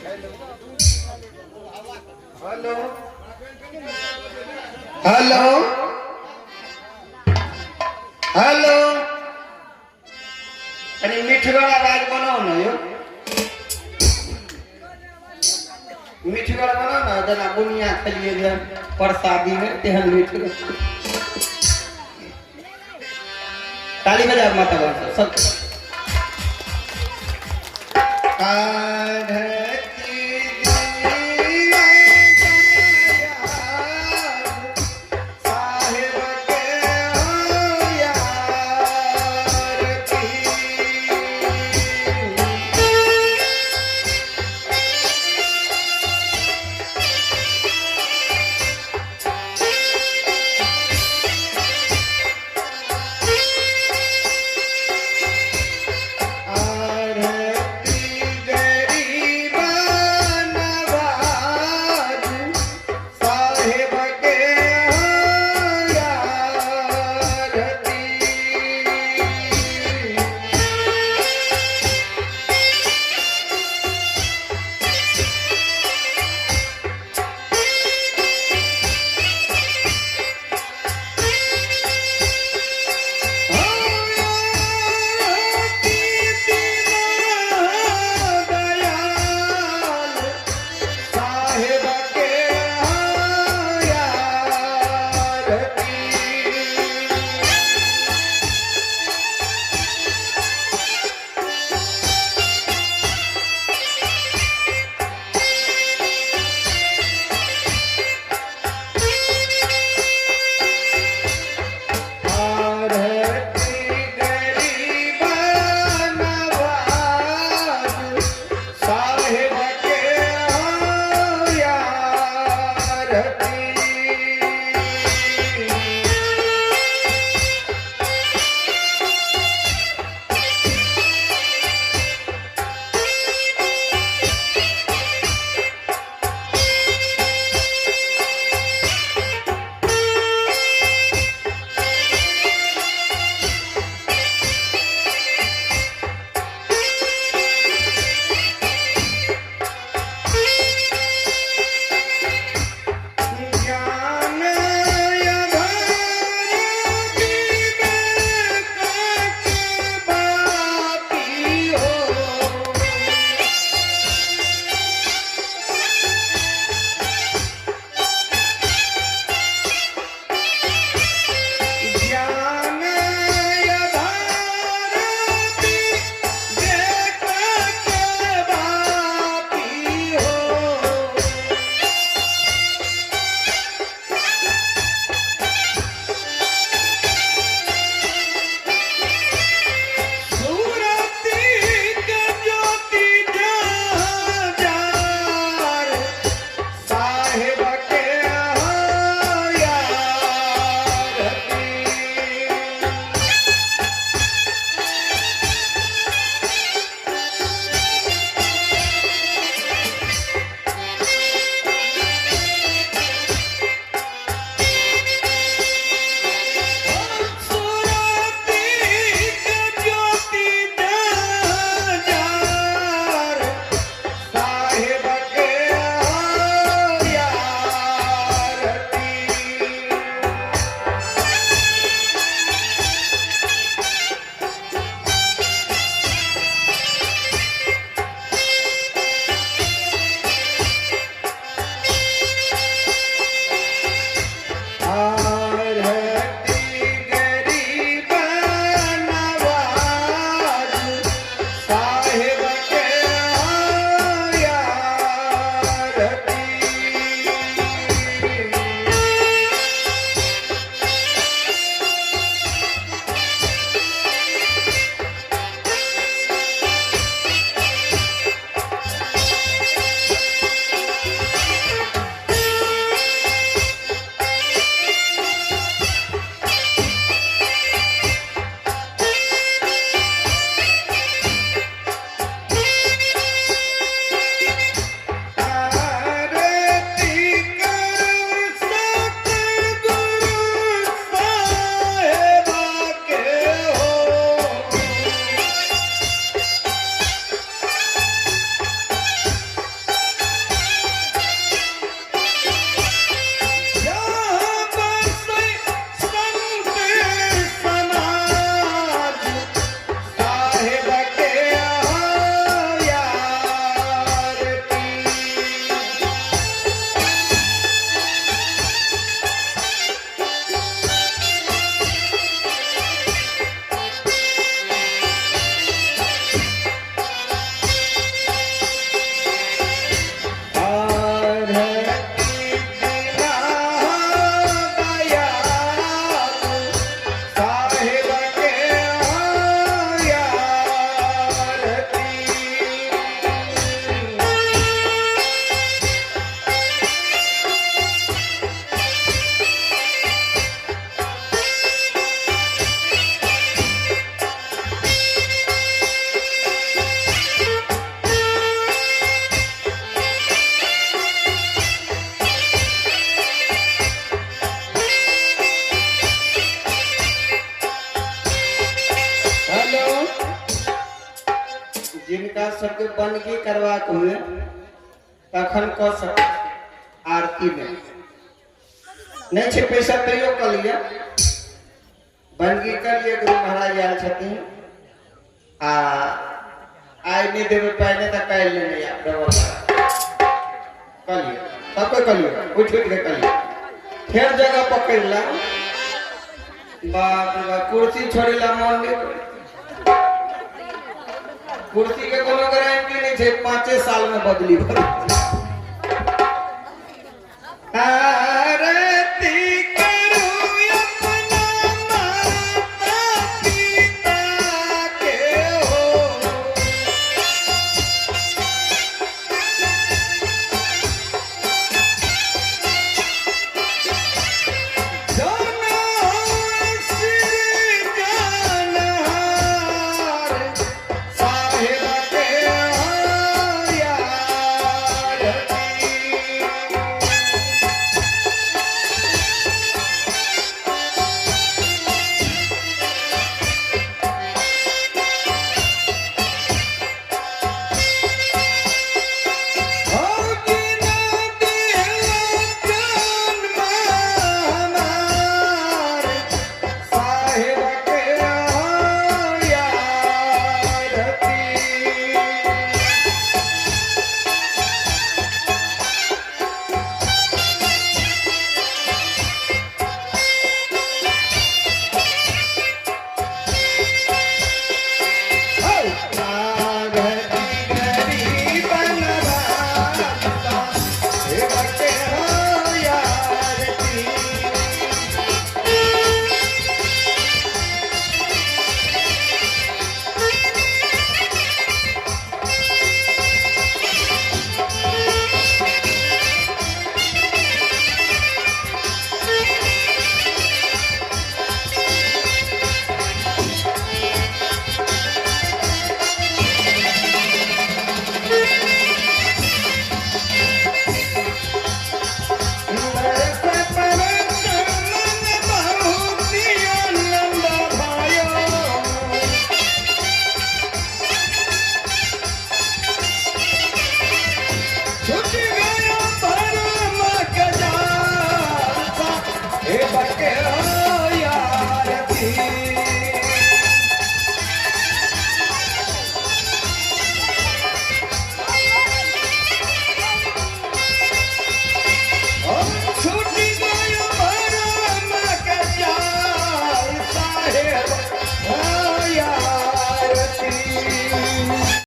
Hello hello hello, कनी मिठगर आवाज बनाउ ने यौ, मिठगर बनाउ ने, जेना बुनिया खेलिए जे प्रसादी में तेहन मिठगर। ताली बजाओ माता बहन सब। सबके बनगी करबाक हुए तखन कऽ सकै छी। आरती में नहि छै पैसा तैयो कऽ लिअ, बनगी कऽ लिअ। गुरु महाराज आयल छथिन आ आइ नहि देबै पाइ, नहि तऽ काल्हि लेने आयब डबल। कऽ लिअ, सबके कऽ लिअ, उठि उठि कऽ कऽ लिअ। फेर जगह पकड़ि ला। बाप रे बाप, कुर्सी छोड़ै ला मन नहि करै। कुर्सी के कोनो गारंटी नहि छै, 5 साल में बदली भऽ जाइ छै।